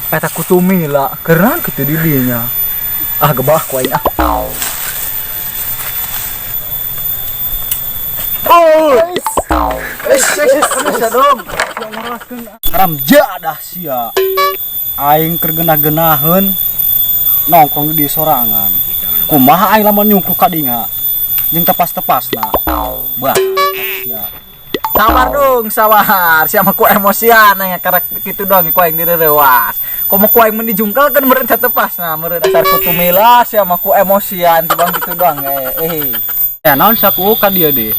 Eta kutumila keren kitu di dinya. Ah gebah ku aing ah. Oh. Haram jadah sia. Aing keur genah-genaheun nongkrong di sorangan. Kumaha aing lamun nyungkruk ka dinya jeung tepas-tepasna. Bah, sia. Sabar dong, sabar. Siapa ku emosian yang karek kitu doang ku aing direuwas. Komo ku aing mun dijungkelkeun meureun teu tepas. Nah, meureun dasar kutumila siapa ku emosian tibang kitu doang eh. Ya naon saku ka dieu deh.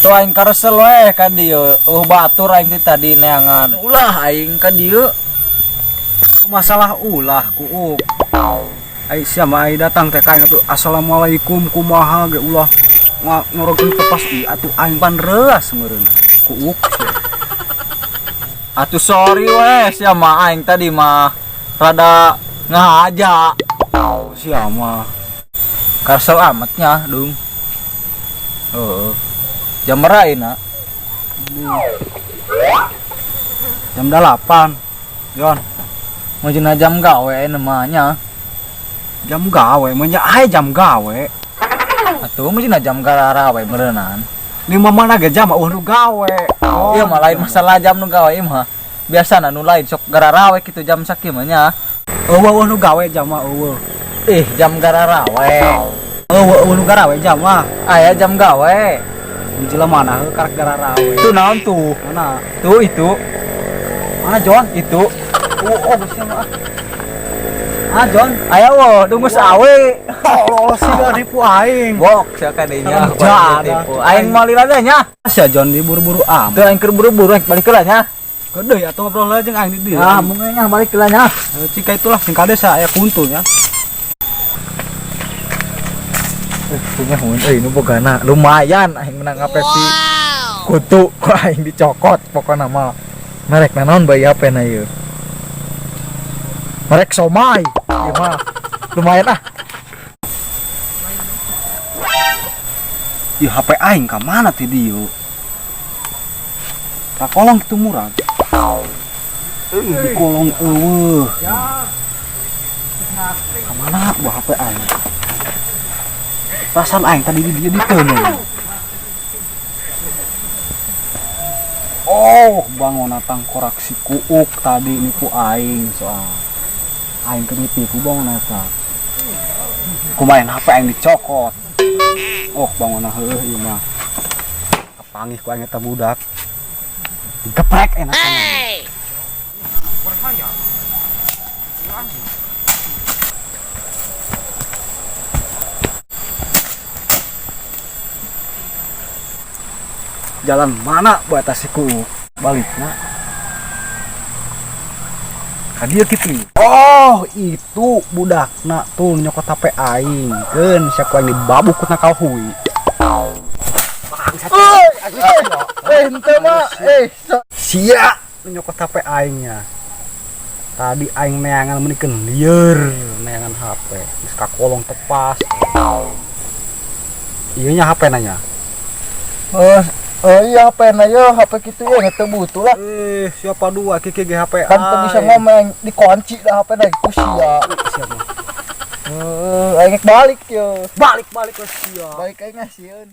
Tuh aing karesel we ka dieu. Batur aing teh tadi neangan. Ulah aing ka dieu. Masalah ulah ku. Ai sia mah ai datang teh ka aing atuh assalamualaikum kumaha ge ulah ngorogkeun tepas ieu atuh aing pan reuas meureun. Kuuk sia. Atuh sorry we sia mah aing tadi mah rada ngahaja. Sia mah karesel amatnya dung. Heeh. Jam berapa na? Jam 8. Yon. Mau jena jam gawe namanya. Jam gawe, menya ae jam gawe. Atuh mau jena jam gararawe meureunan. Ni mah mana ge jam eueuh nu gawe. Oh, iya mah lain masalah jam nu gawe mah. Biasana nu lain sok gararawe kitu jam sakieu mah nya. Eueuh nu gawe jam mah eueuh. Ih, jam gararawe. Eueuh nu garawe jam mah. Aya jam gawe. Jelema mana heuh karek gararawe. Tuh naon tuh? Mana? Tuh itu. Mana Jon? Itu. Oh, geus mah. Ah Jon, aya wo, dungus awe. Oh, sia nipu aing. Bok sia kadenya. Tipu. Aing mau lila nya. Sia Jon diburu-buru amat. Tuh aing keur buru-buru aing balik heula nya. Kedeui atuh ngobrol heula jeung aing di dieu. Ah, mun nya balik heula nya. Cika itulah sing kade sia aya kuntu nya. Punya hun euy nu bogana lumayan aing menang HP si kutu ku aing dicokot pokona mah. Merek naon bae HP na ieu. Merek somai ieu mah lumayan ah. Ieu HP aing ka mana ti dieu? Ka kolong kitu murag. Di kolong eueuh. Ka mana buah HP aing? Perasaan aing tadi di dia diteuneu. Oh, bangun tangkorak si kuuk tadi nipu aing soal. Aing keur ditipu bangun eta. Kumaha HP aing dicokot. Oh, bangun heueuh ieu mah. Kapangih ku aing eta budak. Digeprek enak. Jalan mana buat tasiku balikna ka dieu kitu. Oh, itu budakna tuh nyokot HP aing keun sia ku aing dibabuk ku nakal hui. Henteu mah sia nyokot HP aingnya. Tadi aing neangan meunikeun lieur neangan HP geus ka kolong tepas. Ieu nya HP nanya. Oh iya HP na yo, HP kitu ya teu butuh lah. Siapa dua kiki ge HP. Kan teu bisa ngomong dikunci dah HP na ku sia. Siapa? Aing balik yo. Balik-balik ke sia. Balik aing ngasieun.